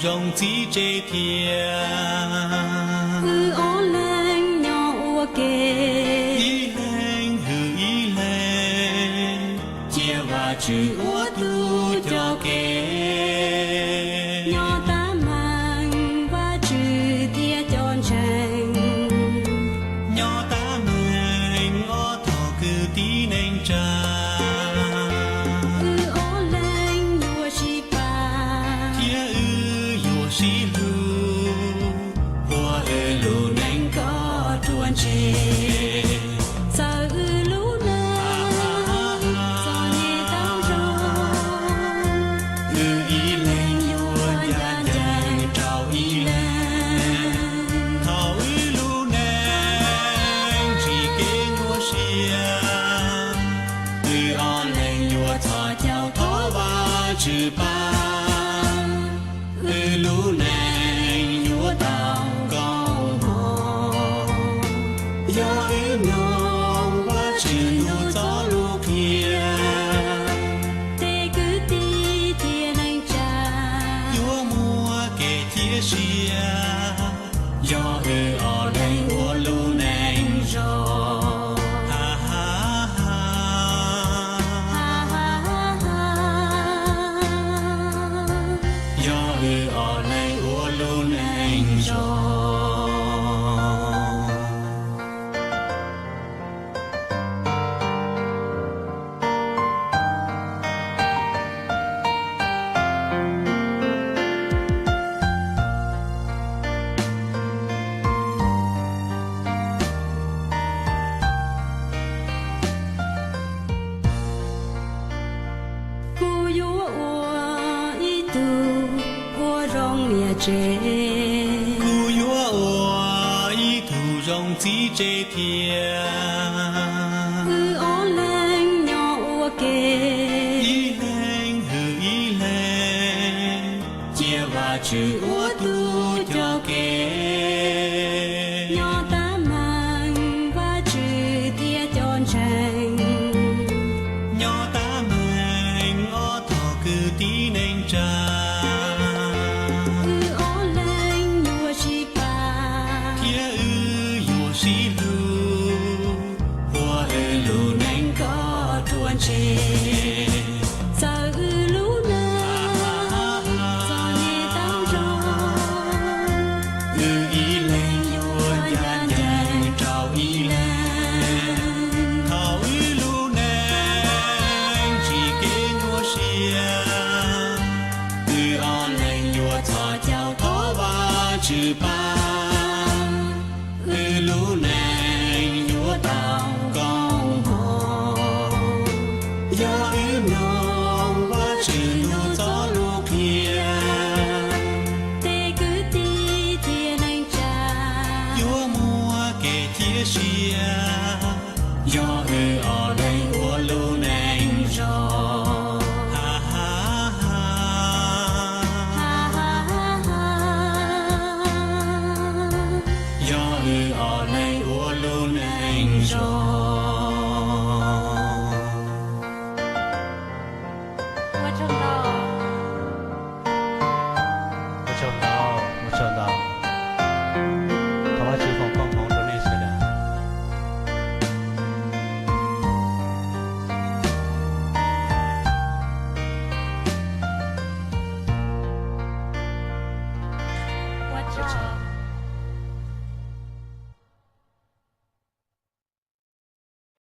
zoo txiv tsev thiab. Wb ob leeg nyob ua ke, ib leeg hwm ib leeg, cia Vajtswv ua tus coj kev. Nyob tab meeg Vajtswv thiab cov ntseeg, nyob tab meeg ob tog kwv tij neej tsa. Wb ob leeg yuav sib pab, thiab wb yuav sib hlub, ua wb lub neej kom ruaj ntseg. Txawm wb lub neej txom nyem tau zoo, wb ib leeg yuav ncaj ncees rau ib leeg. Thaum wb lub neej ntsib kev nyuaj siab, wb ob leeg yuav txhos caug thov Vajtswv pab. Wb lub neej yuav tau koob hmoov, yog wb mloog Vajtswv tus txoj lus qhia. Tej kwv tij thiab neej tsa yuav muaj kev cia siab, yog wb ob leeg ua lub neej zoo. Yog wb ob leeg ua lub neej zoo. Kuv yuav ua ib tug uas zoo niam tsev, kuv yuav ua ib tug zoo txiv tsev thiab. Wb ob leeg nyob ua ke, ib leeg hwm ib leeg, cia Vajtswv ua tus coj kev. Nyob tab meeg Vajtswv thiab cov ntseeg, nyob tab meeg ob tog kwv tij neej tsa. Wb ob leeg yuav sib pab, thiab wb yuav sib hlub, ua wb lub neej kom ruaj ntseg. Txawm wb lub neej txom nyem tau zoo, wb ib leeg yuav ncaj ncees rau ib leeg. Thaum wb lub neej ntsib kev nyuaj siab, wb ob leeg yuav txhos caug thov Vajtswv pab. Wb lub neej yuav tau koob hmoov, yog wb mloog Vajtswv tus txoj lus qhia. Tej kwv tij thiab neej tsa yuav muaj kev cia siab, yog wb ob leeg ua lub neej zoo. Yog wb ob leeg ua lub neej zoo. Ua tsaug ntau, ua tsaug ntau. Thov Vajtswv foom koob hmoov rau nej sawv daws. Ua tsaug.